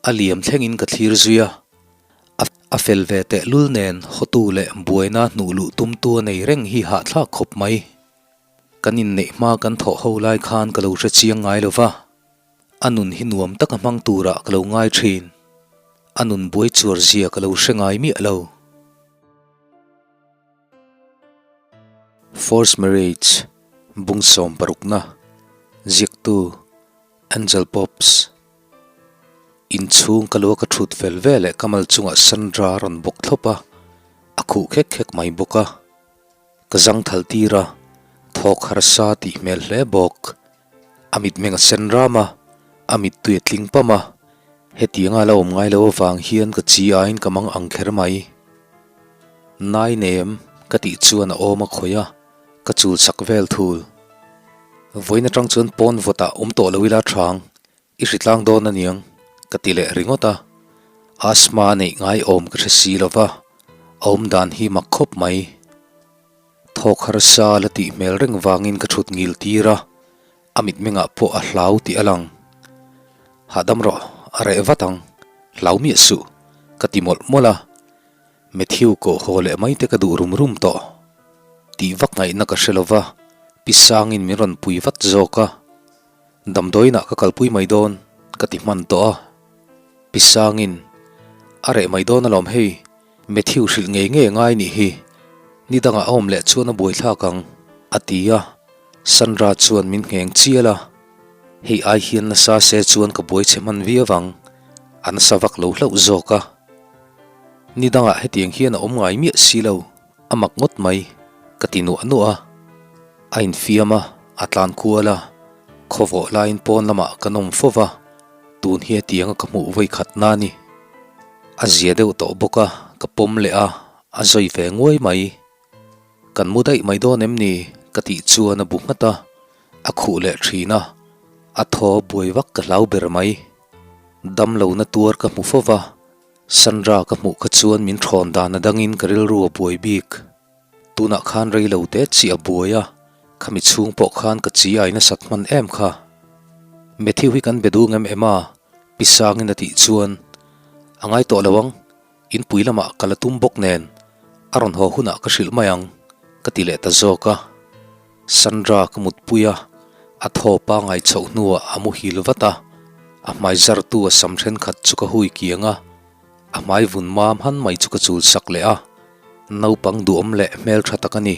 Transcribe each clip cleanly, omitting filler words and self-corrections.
A liam thlengin ka thlir zui a, a fel ve tehlul nen hotu leh buaina hnuh luh tumtu a nei reng hi hahthlak khawp mai. Kan inneih hma kan thawh ho lai khan ka lo hre chiang ngai lo va, a nun hi nuam taka hmang turah ka lo ngai thin. A nun buai chuar zia ka lo hre ngai miah lo. Forced Marriage, Bung 60na, Ziaktu, Angel Pops. Inchhung ka lua ka thut fel ve leh ka mal chungah Sandra a rawn bawk thlawp a, a khuh khek khek mai bawk a. Ka zang thal tir a, thawk harsa tih hmel hle bawk. A mitmeng a sen ram a, a mittui a tling pam a, hetianga la awm ngai lo avang hian ka chi aiin ka mang ang kher mai. Nai nem ka tih chuan a awm a khawih a, ka chul sak vel thul. Vawiin atang chuan pawn vawtah awm tawh lo ila thang, i hritlang dawn aniang ka ti leh ringawt a, asthma a neih ngai awm ka hre si lova, a awm dan hi mak khawp mai. Thawk harsa la tih hmel reng vangin ka thut ngil tir a, a mitmengah pawh a hlau tih a lang. Hahdam rawh, a reh vat ang, hlau miah suh, ka ti mawlh mawlh a. Matthew kawh haw leh mai te ka duh rum rum tawh. Tih vak ngaihna ka hre lo va, Pi Sangin min rawn pui vat zawk a. Damdawiinah ka kalpui mai dawn, ka ti hman tawh a. Pi Sangin, A reh mai dawn alawm hei, Matthew hrilh ngei ngei a ngai nih hi, ni dangah a awm leh chuan a buaithlak ang, a ti a. Sandra chuan min ngheng chial a, Hei ai hian nasa se chuan ka buai chhe hman viau ang, a nasa vak lo hlauh zawk a. Ni dangah hetiang hian a awm ngai miah si lo, a mak ngawt mai, ka ti nuah nuah a. A infiam a, a tlan kual a, khawvawh laiin pawn lamah kan awm fo va, tun hi hetianga ka hmuh vawi khat na a ni. A zia deuh tawh bawk a, ka pawm leh a, a zawi ve nguai mai. Kan mu daih mai dawn em ni? ka tih chuan a bu nghat a, a khuh leh thin a, a thaw buai vak ka hlau ber mai. Damlohna tuar ka hmu fo va, Sandra ka hmuh kha chuan min thawn dan a dangin ka rilru a buai bik. Tunah khan rei lo te chi a buai a, khami chhung pawh khan ka chi ai nasat hman em kha. Matthew hi kan be dung em em a, Pi Sangin a tih chuan, A ngai tawh lo ang, inpui lamah ka la tum bawk nen, a rawn haw hunah ka hrilh mai ang, ka ti leh ta zawk a. Sandra ka mutpui a, a thaw pangai chhoh hnuah a muhil vat a, a hmai zartu a sam thenkhat chu ka hui kiang a, A hmai vun mam han mai chu ka chul sak leh a, naupang duhawm leh hmeltha tak a ni.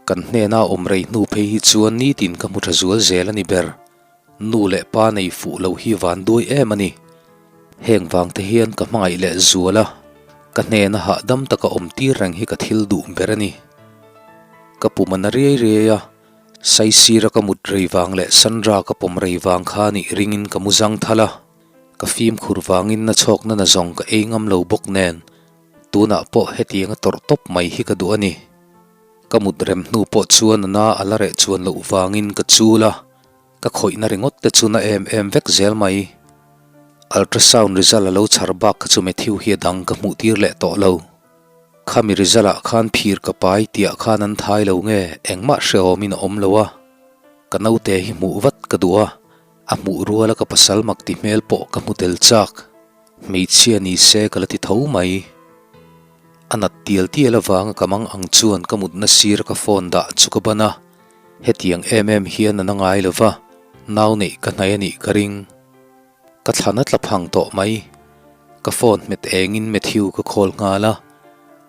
Kan hnena awm rei hnu phei hi chuan nitin ka hmu tha zual zel a ni ber. Nu leh pa nei fuh loh hi van duai em a ni. Heng vang te hian ka hmangaih leh zual a, ka hnena hahdam taka awm tir reng hi ka thil duh ber a ni. Ka pum a na riai riai a, saisira ka mut rei vang leh Sandra ka pawm rei vang kha nih ringin ka mu zang thal a. Ka fimkhur vangin na chhawkna na zawng ka ei ngam lo bawk nen, tunah pawh hetianga tawrh tawp mai hi ka duh a ni. Ka mut rem hnu pawh chuan a na a la reh chuan loh vangin ka chul a, ka khawihna ringawt te chu na em em vek zel mai. Ultrasound result a lo chhar bak kha chu Matthew hi a dang ka hmuh tir leh tawh lo. Khami result ah khan phir ka pai tihah khan an thai lo nge engmah hrehawmin a awm lo a, ka naute hi hmuh vat ka duh a, A hmuh ruala ka pasal mak ti hmel pawh ka hmu tel chak. Hmeichhia ni se ka la ti tho mai. A nat tial tial avanga ka mang ang chuan ka mutna sir ka phone dah chu ka ban a, hetiang em em hian a na ngai lo va, nau neih ka hnai a nih ka ring. Ka thlan a tla phang tawh mai. Ka phone hmet engin Matthew ka call nghal a,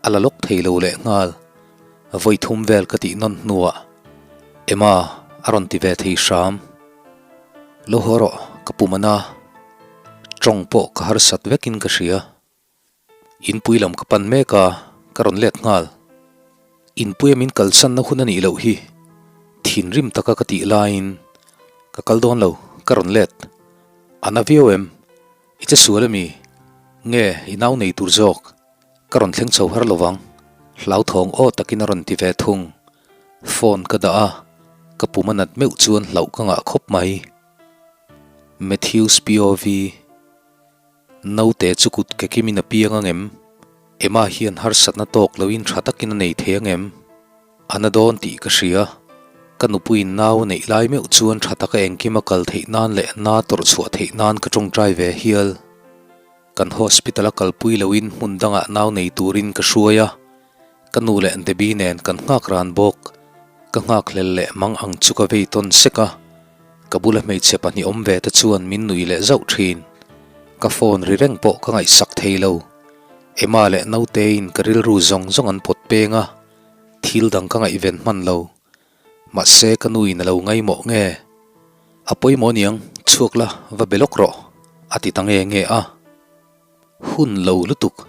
a la lawk thei lo leh nghal. Vawi thum vel ka tih nawn hnuah Emma a rawn ti ve thei hram. Lo haw rawh ka pum ana, tawng pawh ka harsat vekin ka hria. Inpui lam ka pan mek a, ka rawn let nghal. Inpuia min kalsanna hun a nih loh hi thinrim taka ka tih laiin ka kal dawn lo, ka rawn let. A na viau em? I che sual ami? Nge i nau nei tur zawk? Ka rawn thleng chho har lovang, hlauthawng aw takin a rawn ti ve thung. Phone ka dah a, ka pum a nat meuh chuan hlauh ka ngah khawp mai. Matthews POV, Naute chu kut ke kimin a piang angem? Emma hian harsatna tawk loin tha takin a nei thei angem? A na dawn tih ka hria. Ka nupuiin nau a neih lai meuh chuan tha taka engkim a kal theih nan leh na tawrh chhuah theih nan ka tawngtai ve hial. Kan hospital a kalpui loin hmun dangah nau nei turin ka hruai a, ka nu leh Debbie nen kan nghak ran bawk. Ka nghakhlel leh mang ang chu ka vei tawn sek a, ka bula hmeichhe pahnih awm ve te chuan min nui leh zauh thin. Ka phone ri reng pawh ka ngaihsak thei lo. Emma leh Nauteiin ka rilru zawng zawng an pawt peng a, thil dang ka ngaihven hman lo. Mahse ka nuin a lo ngaimawh nge? A pawimawh aniang, chhuak la, va be lawk rawh, a ti ta nge nge a. Hun lo lutuk,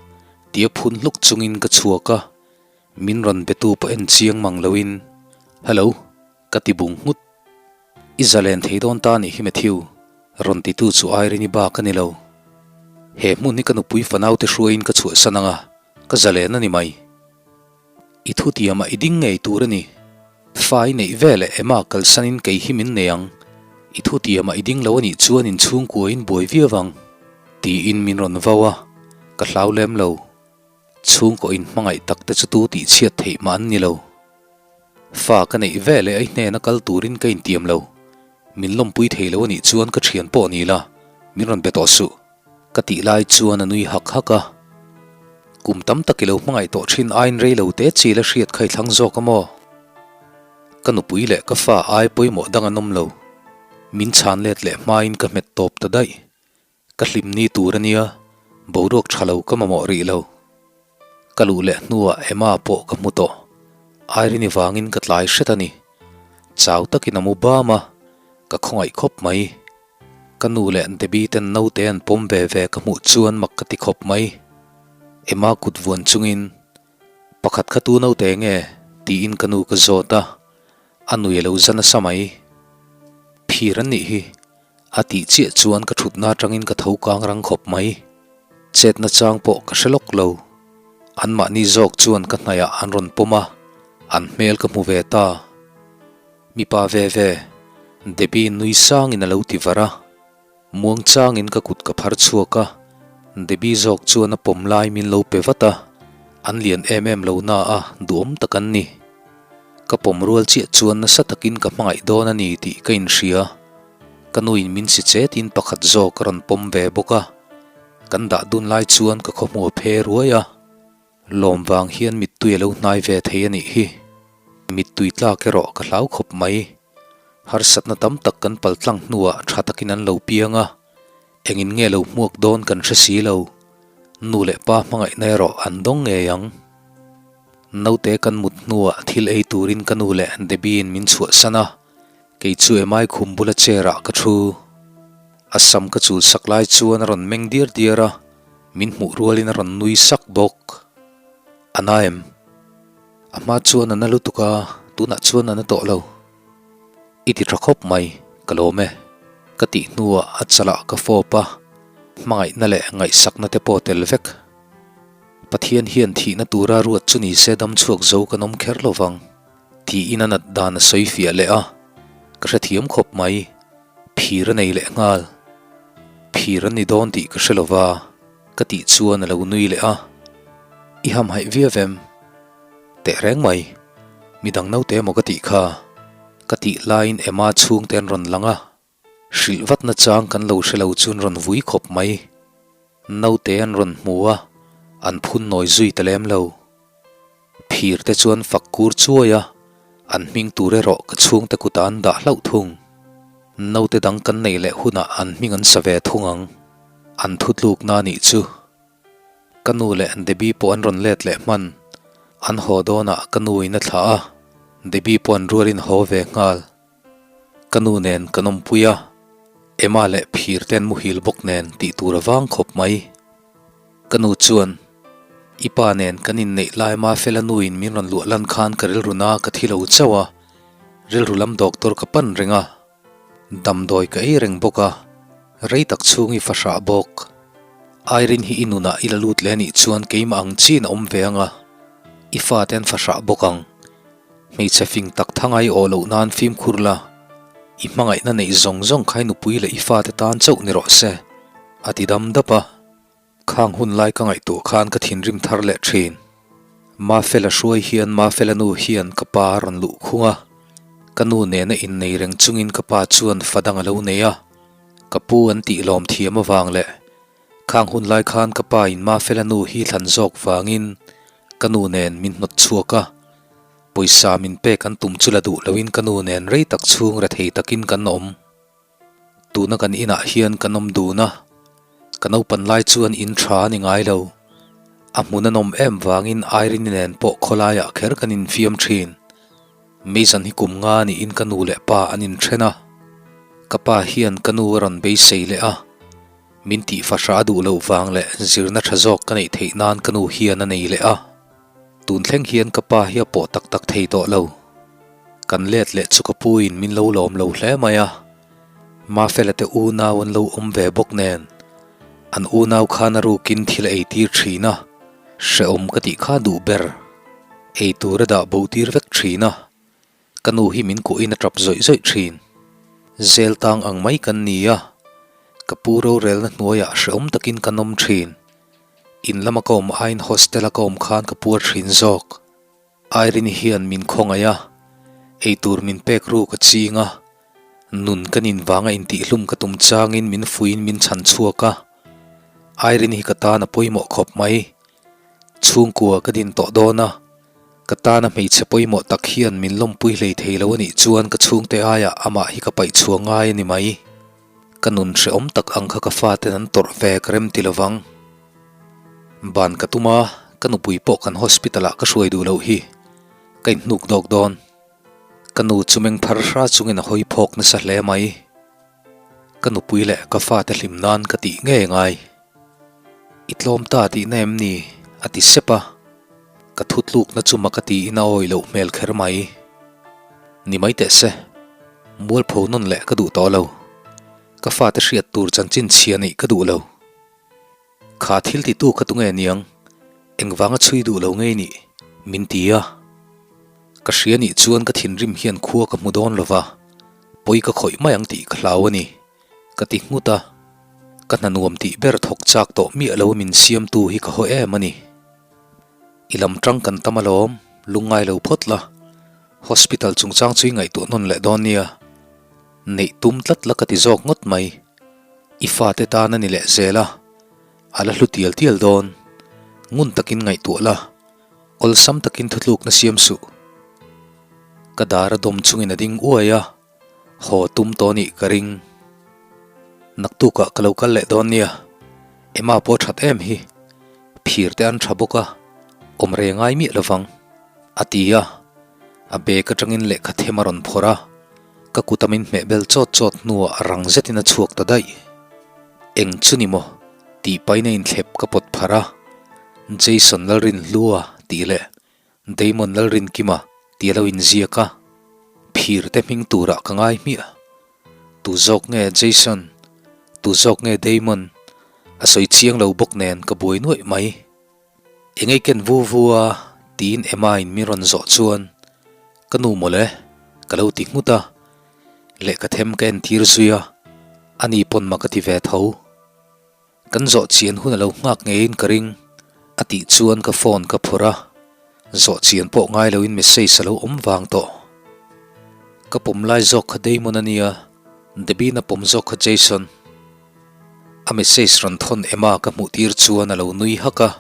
tia phun hluk chungin ka chhuak a, min rawn betu pawh en chiang mang loin, Hello, ka ti bung nghut. I zalen thei dawn ta nih hi Matthew, rawn titu chu Irene-i bak a ni lo. He hmun hi ka nupui fanaute hruaiin ka chhuahsan ang a, ka zalen a ni mai. I thutiamah i ding ngei tur a ni. Fa i neih ve leh Emma kalsanin kei hi min nei ang. I thutiamah i ding lo a nih chuan inchhungkuain buai viau ang. Tiin min rawn vau a, ka hlau lem lo. Chhungkaw inhmangaih tak te chu tu tih chhiat theih mah an ni lo. Fa ka neih ve leh ai hnena kal turin ka intiam lo. Min lawmpui thei lo a nih chuan ka thian pawh ni la, min rawn be tawh suh. Ka tih lai chuan a nui hak hak a. Kum tam tak i lo hmangaih tawh thin aiin rei lo te chi la hriat kha i thlang zawk a maw? Ka nupui leh ka fa ai pawimawh dang an awm lo. Min chhan let leh hmain ka hmet tawp ta daih. Ka hlim ni tur a nia, boruak tha lo ka mamawh rih lo. Ka luh leh hnuah Emma pawh ka hmu tawh. Irene vangin ka tlai hret a ni. Chau takin a mu bam a, ka khawngaih khawp mai. Ka nu leh Debbie ten naute an pawm ve ve ka hmuh chuan mak ka ti khawp mai. Emma kut vuan chungin, Pakhat kha tu naute nge? tiin ka nu ka zawt a, a nui a lo za nasa mai. Phir an nih hi, a tih chiah chuan ka thutna atangin ka tho kang rang khawp mai. Chetna chang pawh ka hre lawk lo. Anmahni zawk chuan ka hnaihah an rawn pawm a, an hmel ka hmu ve ta. Mipa ve ve, Debbie nui sangin a lo ti var a. Muang changin ka kut ka phar chhuak a, Debbie zawk chuan a pawm lai min lo pe vat a, an lian em em lo na a, duhawm tak an ni. Ka pawm rual chiah chuan nasa takin ka hmangaih dawn a ni tih ka inhria. Ka nuin min si chetin pakhat zawk a rawn pawm ve bawk a, kan dah dun lai chuan ka khawhmuh a phe ruai a. Lawm vang hian mittui a lo hnai ve thei a nih hi. Mittui tlak erawh ka hlau khawp mai. Harsatna tam tak kan paltlang hnuah tha takin an lo piang a, engin nge lo hmuak dawn kan hre si lo. Nu leh pa hmangaihna erawh an dawng ngei ang. Naute kan mut hnuah thil ei turin ka nu leh Debbie-in min chhuahsan a, kei chu Emai khum bula chair-ah ka thu. A sam ka chul sak lai chuan a rawn meng diar diar a. Min hmuh rualin a rawn nui sak bawk. A na em? A hma chuan a na lutuk a, tunah chuan a na tawh lo. I ti tha khawp mai, ka lawm e. Ka tih hnuah a chalah ka fawp a, hmangaihna leh ngaihsakna te pawh tel vek. Pathian hian thihna tura ruat chu ni se dam chhuak zo kan awm kher lo vang, tiin a nat dan a sawi fiah leh a, ka hrethiam khawp mai. Phir a nei leh nghal. Phir an ni dawn tih ka hre lo va, ka tih chuan a lo nui leh a. I hamhaih viau em? Teh reng mai. Midang naute emaw ka tih kha. Ka tih laiin Emma chhungte an rawn lang a. Hrilh vatna chang kan lo hre lo chuan rawn vui khawp mai. Naute an rawn hmu a, an phun nawi zui ta lem lo. Phir te chuan fak kur chuai a, an hming tur erawh ka chhungte kutah an dah hlauh thung. Naute dang kan nei leh hunah an hming an sa ve thung ang. An thutlukna nih chu. Ka nu leh Debbie pawh an rawn let leh hman. An haw dawnah ka nu in a thlah a, Debbie pawh an rualin haw ve nghal. Ka nu nen kan awmpui a, Emma leh Phir te an muhil bawk nen tih tur a vang khawp mai. Ka nu chuan, I pa nen kan inneih lai Mafela nuin min rawn luah lan khan ka rilru na ka thi lo chauh a, rilru lam doctor ka pan reng a, damdawi ka ei reng bawk a, rei tak chhung i fahrah bawk. Irene hi i nunah i la lut leh anih chuan keimah ang chiin a awm ve ang a, i fate an fahrah bawk ang. Hmeichhe fing tak thanga i awh loh nan fimkhur la, i hmangaihna neih zawng zawng kha i nupui leh i fate tan chauh ni rawh se, a ti dam dap a. Khang hun lai ka ngaihtuah khan ka thinrim thar leh thin. Mafela hruai hian Mafela nu hian ka pa a rawn luh khung a, ka nu nena innei reng chungin ka pa chuan fa dang a lo nei a, ka pu an tih lawm thiam avang leh. Khang hun lai khan ka pa in Mafela nu hi thlan zawk vangin ka nu nen min hnawt chhuak a, pawisa min pek an tum chu la duh loin ka nu nen rei tak chhung rethei takin kan awm. Tuna kan inah hian kan awm dun a, ka naupan lai chuan in tha a ni ngai lo. A hmun a nawm em vangin Irene nen pawh khawlaiah kher kan infiam thin. Mason hi kum nga niin ka nu leh pa an inthen a, ka pa hian ka nu a rawn beisei leh a, min tih fahra a duh loh vang leh zirna tha zawk ka neih theih nan ka nu hian a nei leh a, tun thleng hian ka pa hi a pawh tak tak thei tawh lo. Kan let leh chu ka pu in min lo lawm lo hle mai a, Mafela te unau an lo awm ve bawk nen an unau khan a rukin thil a eitir thin a, hrehawm ka tih kha duh ber. Ei tur a dah bo tir vek thin a, ka nu hi min kuahin a tap zawih zawih thin. Zel tang ang mai kan ni a, ka pu rorelna hnuaiah hrehawm takin kan awm thin. In lama ka awm aiin hostel a ka awm khan ka puar thin zawk. Irene hian min khawngaih a, ei tur min pek ruk a ching a, nun kan invanga intihhlum ka tum changin min fuiin min chhan chhuak a. Irene hi ka tan a pawimawh khawp mai. Chhungkua ka din tawh dawn a, ka tana hmeichhe pawimawh tak hian min lawmpui hlei thei lo a nih chuan ka chhungte aiah amah hi ka paih chhuah ngai a ni mai. Ka nun hrehawm tak ang kha ka faten an tawrh ve ka rem ti lovang. Ban ka tum a, ka nupui pawh kan hospital ah ka hruai duh loh hi ka inhnuk dawk dawn. Ka nu chu meng phar hra chungin a hawi phawk nasa hle mai. Ka nupui leh ka fate hlim nan ka tih ngei ngai. I tlawm ta tihna em ni? a ti sep a. Ka thutlukna chu mak a tiin a awi loh hmel kher mai. Ni mai teh se, mualpho nawn leh ka duh tawh lo. Ka fate hriat tur chanchin chhia neih ka duh lo. Kha thil titu kha tunge niang? Engvanga chhui duh lo ngei nih? Min ti a. Ka hria nih chuan ka thinrim hian khua ka hmu dawn lova, pawi ka khawih mai ang tih ka hlau a ni. Ka ti nghut a, ka hna nuam tih ber thawk chak tawh miah lo min siamtu hi ka haw em a ni. I lam tang kan tam alawm, lungngai lo phawt la, hospital chungchang chu i ngaihtuah nawn leh dawn nia. Neih tum tlat la ka ti zawk ngawt mai. I fate tan a ni leh zel a, a la hlu tial tial dawn. Ngun takin ngaihtuah la, awlsam takin thutlukna siam suh. Ka dar a dawm chungin a ding uai a. Haw tum tawh nih ka ring. Naktukah ka lo kal leh dawn nia. Emma pawh that em hi. Phir te an tha bawk a, awm re ngai miah lovang. A ti a, a bag atangin lehkha them a rawn phawrh a, ka kut a min hmeh bel chawt chawt hnuah rang zetin a chhuak ta daih. Eng chu ni maw? tih paina inthlep ka pawt pharh a, Jason Lalrinhlua tih leh Damon Lalrinkima tih a lo inziak a, phir te hming turah ka ngai hmiah. Tu zawk nge Jason? Tu zawk nge Damon? A sawi chiang lo bawk nen ka buai nuaih mai. Engei ken vu vu a tiin Emma in min rawn zawh chuan ka nu mawle ka lo ti nghut a, lehkha them ka entir zui a, ani pawn mak a ti ve tho. Kan zawh chian hun a lo nghak ngeiin ka ring, a tih chuan ka phone ka phawrh a, zawh chian pawh ngai loin message a lo awm vang tawh. Ka pawm lai zawk kha Damon a nia, Debbie-na pawm zawk kha Jason. A message rawn thawn Emma ka hmuh tir chuan a lo nui hak a,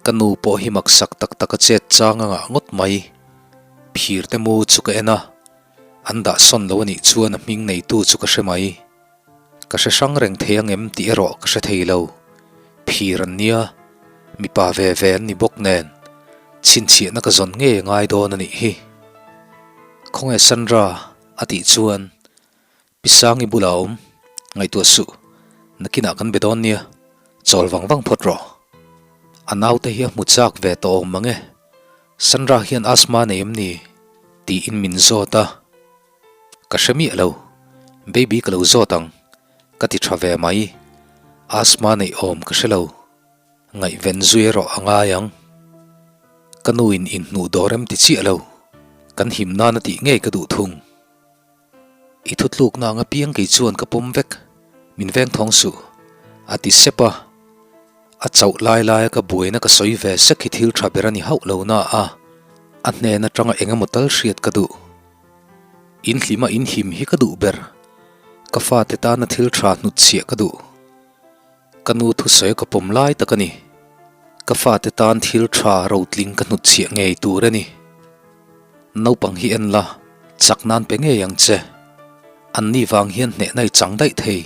ka nu pawh hi maksak tak tak a chet chang a ngah ngawt mai. Phir te mu chu ka en a, an dah sawn lo a nih chuan a hming neitu chu ka hre mai. Ka hre hrang reng thei ang em tih erawh ka hre thei lo. Phir an nia, mipa ve ve an ni bawk nen, chhinchhiahna ka zawn ngei a ngai dawn a nih hi. Khawnge Sandra? a tih chuan Pi Sangi bulah a awm, ngaihtuah suh, nakinah kan be dawn nia, chawl vang vang phawt rawh. A naute hi a hmu chak ve tawh awm mang e, Sandra hian asthma nei em ni? tiin min zawt a. Ka hre miah lo, baby ka lo zawt ang, ka ti tha ve mai, asthma neih awm ka hre lo, ngaihven zui erawh a ngai ang. Ka nu in inhnuh dawr em ti chiah lo, kan him nan a tih ngei ka duh thung. I thutlukna ang apiang kei chuan ka pawm vek, min veng thawng suh, a ti sep a. A chauh lai laia ka buaina ka sawi ve sek hi thil tha ber a ni hauh lo na a, a hnen atanga eng emaw tal hriat ka duh. In hlima in him hi ka duh ber. Ka fate tana thil tha hnutchhiah ka duh. Ka nu thusawi ka pawm lai tak a ni. Ka fate tan thil tha rotling ka hnutchhiah ngei tur a ni. Naupang hi en la, chak nan pe ngei ang che. Anni vang hian hnehna i chang daih thei.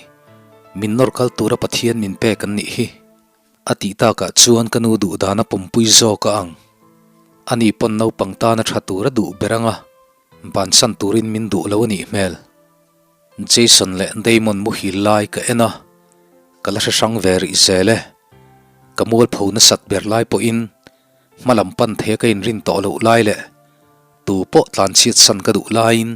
Min nawr kal tura Pathian min pek an nih hi. A tih takah chuan ka nu duh dan a pawmpui zawk a ang. Ani pawn naupang tana tha tur a duh ber anga bansan turin min duh lo a nih hmel. Jason leh Damon muhil lai ka en a, ka la hre hrang ve rih zel e. Ka mualpho nasat ber lai pawhin hma lam pan thei a ka inrin tawh loh lai leh tu pawh tlanchhiat san ka duh laiin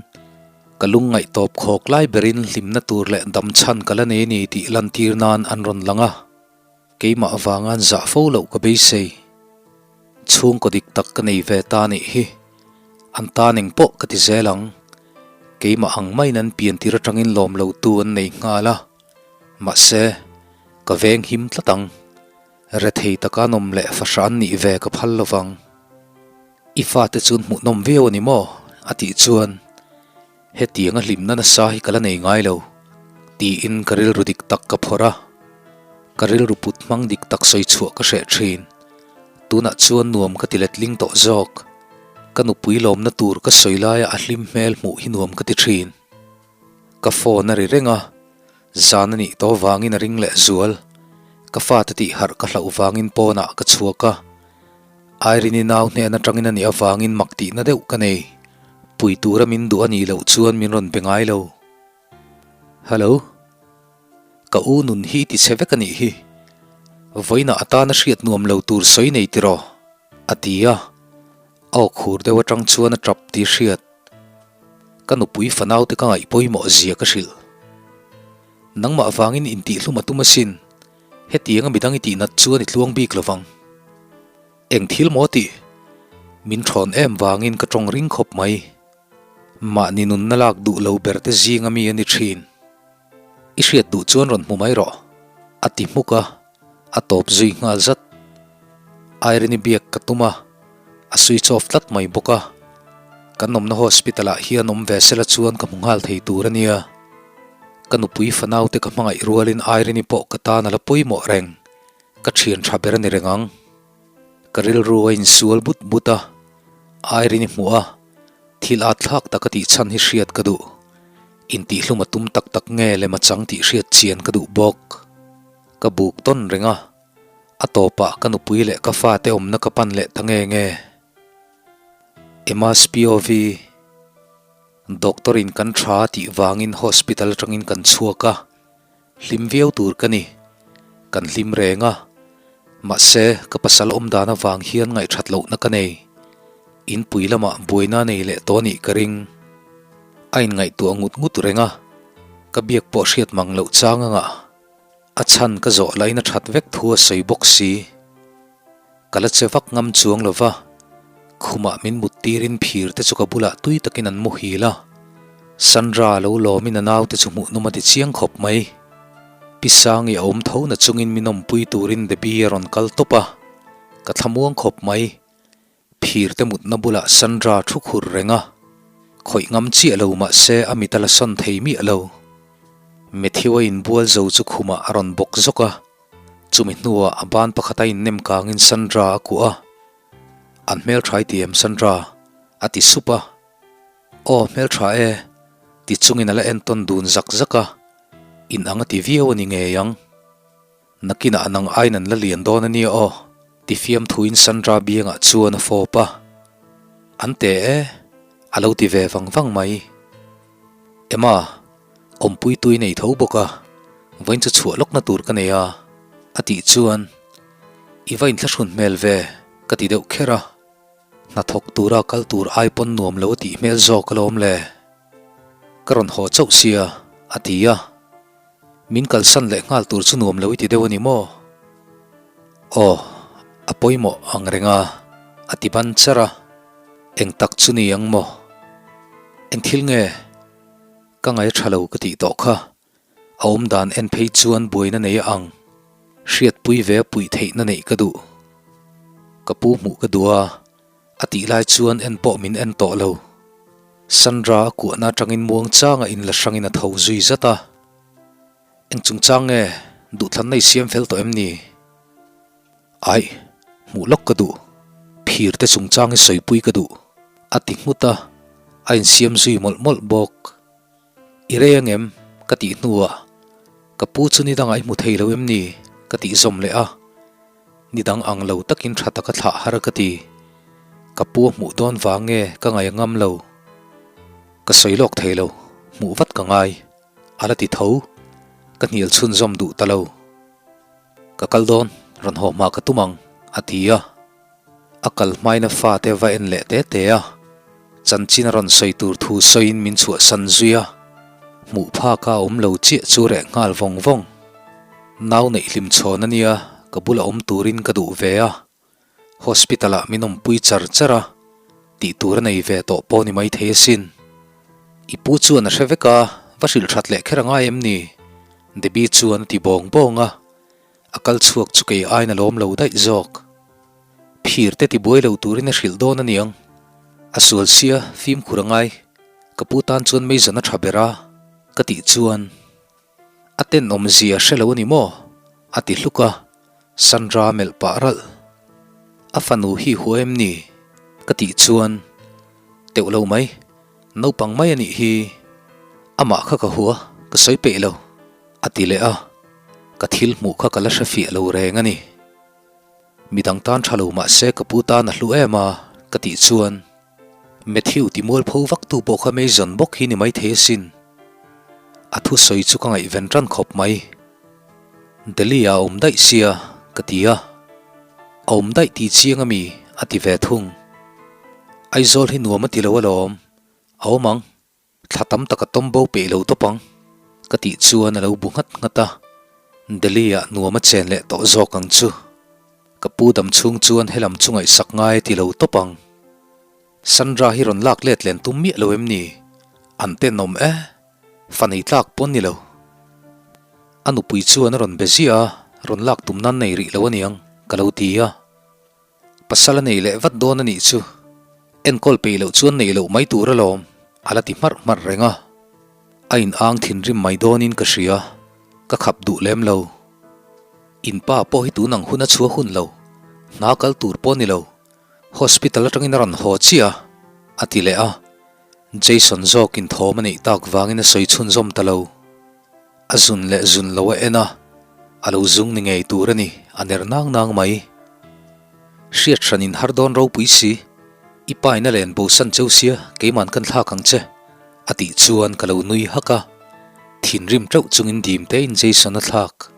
ka lung ngaih tawp khawk lai berin hlimna tur leh dam chhan ka la nei a ni tih lantir nan an rawn lang a. Keimah avanga an zah fo loh ka beisei. Chhungkaw dik tak ka nei ve ta nih hi. An tan eng pawh ka ti zel ang. Keimah ang maiin an pian tir atangin lawm lo tu an nei nghal a. Mahse, ka veng him tlat ang. Rethei taka an awm leh fahra an nih ve ka phal lovang. I fate chuan hmuhnawm viau a ni maw? a tih chuan Hetianga hlimna nasa hi ka la nei ngai lo, tiin ka rilru dik tak ka phawrh a. Ka rilru put hmang dik tak sawi chhuah ka hreh thin. Tunah chuan nuam ka ti letling tawh zawk. Ka nupui lawmna tur ka sawi laia a hlim hmel hmuh hi nuam ka ti thin. Ka phone a ri reng a, zan a nih tawh vangin a ring leh zual. Ka fate tih harh ka hlauh vangin pawnah ka chhuak a. Irene-i nau hnen atangin a nih avangin mak tihna deuh ka nei. Pui tura min duh a nih loh chuan min rawn be ngai lo. Hello. Ka u nun hi ti chhe vek a nih hi. Vawiinah atana hriat nuam lo tur sawi nei tiraw? A ti a. A aw khur deuh atang chuan a tap tih hriat. Ka nupui fanaute ka ngaih pawimawh zia ka hrilh. Nangmah vangin intihhlum a tum asin. Hetianga midang i tihnat chuan i tluang bik lovang. Eng thil maw tih? Min thawn em vangin ka tawng ring khawp mai. Mahni nunna lak duh lo ber te zinga mi a ni thin. I hriat duh chuan rawn hmu mai rawh, a ti hmuk a, a tawp zui nghal zat. Irene-i biak ka tum a, a switch off tlat mai bawk a. Kan awmna hospital ah hian awm ve sela chuan ka hmu nghal thei tur a nia. Ka nupui fanau te ka hmangaih rualin Irene-i pawh ka tan a la pawimawh reng, ka thian tha ber a ni reng ang. Ka rilru a insual but but a, Irene-i hmuh a, thil at thlak tak a tih chhan hi hriat ka duh. Intihhlum a tum tak tak nge lem a chang tih hriat chian ka duh bawk. Ka buk tawn reng a, a tawpah ka nupui leh ka fate awmna ka pan leh ta nge nge. Emma's POV. Doctor in kan tha tih vangin hospital atangin kan chhuak a, hlim viau tur ka ni. Kan hlim reng a, mahse ka pasal awm dan avang hian ngaihthat lohna ka nei. Inpui lamah buaina nei leh tawh anih ka ring. A inngaihtuah ngut ngut reng a, ka biak pawh hriat mang loh chang anga a chhan ka zawh lahin a that vek thu a sawi bawk si. Ka la che vak ngam chuang lo va, khumah min mut tirin phir te chu ka bulah tui takin an muhil a. Sandra lo lawmin a naute chu hmuhnawm a ti chiang khawp mai. Pi Sangi a awm tho na chungin min awmpui turin Debbie a rawn kal tawp a, ka thlamuang khawp mai. Phir te mutna bulah Sandra thu khur reng a, khawih ngam chiah lo mah se a mit a la sawn thei miah lo. Matthew a inbual zo chu khumah a rawn bawk zawk a. Chumi hnuah a ban pakhat a innem kangin Sandra a kuah a, An hmeltha i ti em Sandra? a ti sup a. Aw hmeltha e, ti chungin a la entawn dun zak zak a, in ang a ti viau a ni ngei ang. Nakinah nang aiin an la lian dawn a nia aw, ti fiamthuin Sandra biangah chuan a fawp a. An te e, a lo ti ve vang vang mai. Emma. Awmpui tui nei tho bawk a, vawiin chu chhuah lawkna tur ka nei a, a tih chuan i va inthlahrun hmel ve ka ti deuh kher a, hnathawk tura kal tur ai pawn nuam lo a tih hmel zawk alawm le. Ka rawn haw chauh sia, a ti a, min kalsan leh nghal tur chu nuam lo i ti deuh a ni maw? Aw, a pawimawh ang reng a, a ti ban char a, eng tak chu ni ang maw? Eng thil nge? Ka ngai tha lo ka tih tawh kha. A awm dan en phei chuan buaina nei a ang. Hriatpui ve a puih theihna neih ka duh. Ka pu hmuh ka duh a, a tih lai chuan en pawh min en tawh lo. Sandra a kuahna atangin muang changa inla hrangin a tho zui zat a. Eng chungchang nge? Duhthlanna i siam fel tawh em ni? Aih, hmuh lawk ka duh. Phir te chungchang hi sawipui ka duh, a ti nghut a, a insiam zui mawlh mawlh bawk. I rei angem? ka tih hnuah ka pu chu nidangah i hmu thei lo em ni? ka tih zawm leh a, nidang ang lo takin tha taka thlah har ka ti. Ka pu a hmuh dawn vang nge ka ngaih a ngam lo. Ka sawi lawk thei lo, hmuh vat ka ngai. A la ti tho, ka hnial chhunzawm duh ta lo. Ka kal dawn, rawn haw hma ka tum ang, a ti a. A kal hmain a fate va en leh te te a. Chanchin a rawn sawi tur thu sawiin min chhuahsan zui a. Hmuh phak a awm lo chiah chu reh nghal vawng vawng. Nau neih hlim chhawn a nia, ka bula awm turin ka duh ve a. Hospital ah min awmpui char char a, tih tur a nei ve tawh pawh ni maithei asin. I pu chuan a hre vek a, va hrilh that leh kher a ngai em ni? Debbie chuan a ti bawng bawng a, a kal chhuak chu kei aiin a lawm lo daih zawk. Phir te ti buai lo turin a hrilh dawn a niang. A sual sia, fimkhur a ngai. Ka pu tan chuan meizawn a tha ber a, ka tih chuan. A tenawm zia hre lo a ni maw? a ti hluk a, Sandra melh pah ralh. A fanu hi hua em ni? ka tih chuan teuh lo mai, naupang mai a nih hi. Amah kha ka hua, ka sawi peih lo, a ti leh a, ka thil hmuh kha ka la hre fiah lo reng a ni. Midang tan tha lo mah se ka pu tan a hlu em a, ka tih chuan Matthew ti mualpho vak tu pawh kha Mason bawk hi ni maithei asin. A thusawi chu ka ngaihven ran khawp mai. Delhi ah a awm daih sia, ka ti a. A awm daih tih chiang ami? a ti ve thung. Aizawl hi nuam a ti lo alawm. A awm ang. Thla tam tak a tawm bo peih lo tawp ang, ka tih chuan a lo bu nghat nghat a. Delhi ah nuam a chen leh tawh zawk ang chu. Ka pu dam chhung chuan helam chu ngaihsak ngai a ti lo tawp ang. Sandra hi rawn lak let len tum miah lo em ni? An tenawm e, fa nei tlak pawn ni lo. A nupui chuan a rawn be ziah a, rawn lak tum nan nei rih lo aniang, ka lo ti a. Pasal a nei leh vat dawn a nih chu. Enkawl peih loh chuan neih loh mai tur alawm, a la ti hmarh hmarh reng a. A in ang thinrim mai dawnin ka hria, ka khap duh lem lo. In pa pawh hi tun ang hun a chhuah hun lo, hna kal tur pawh ni lo, hospital atangin a rawn haw chiah a, a ti leh a. Jason zawkin thawm a neih tak vangin a sawi chhunzawm ta lo. A zun leh zun lo a en a, a lo zung ni ngei tur a ni, a ner nang nang mai. Hriat hran in har dawn ropui si, i pa in a len bo san cheu sia keiman kan thlak ang che, a tih chuan ka lo nui hak a, thinrim teuh chungin dim te in Jason a thlak.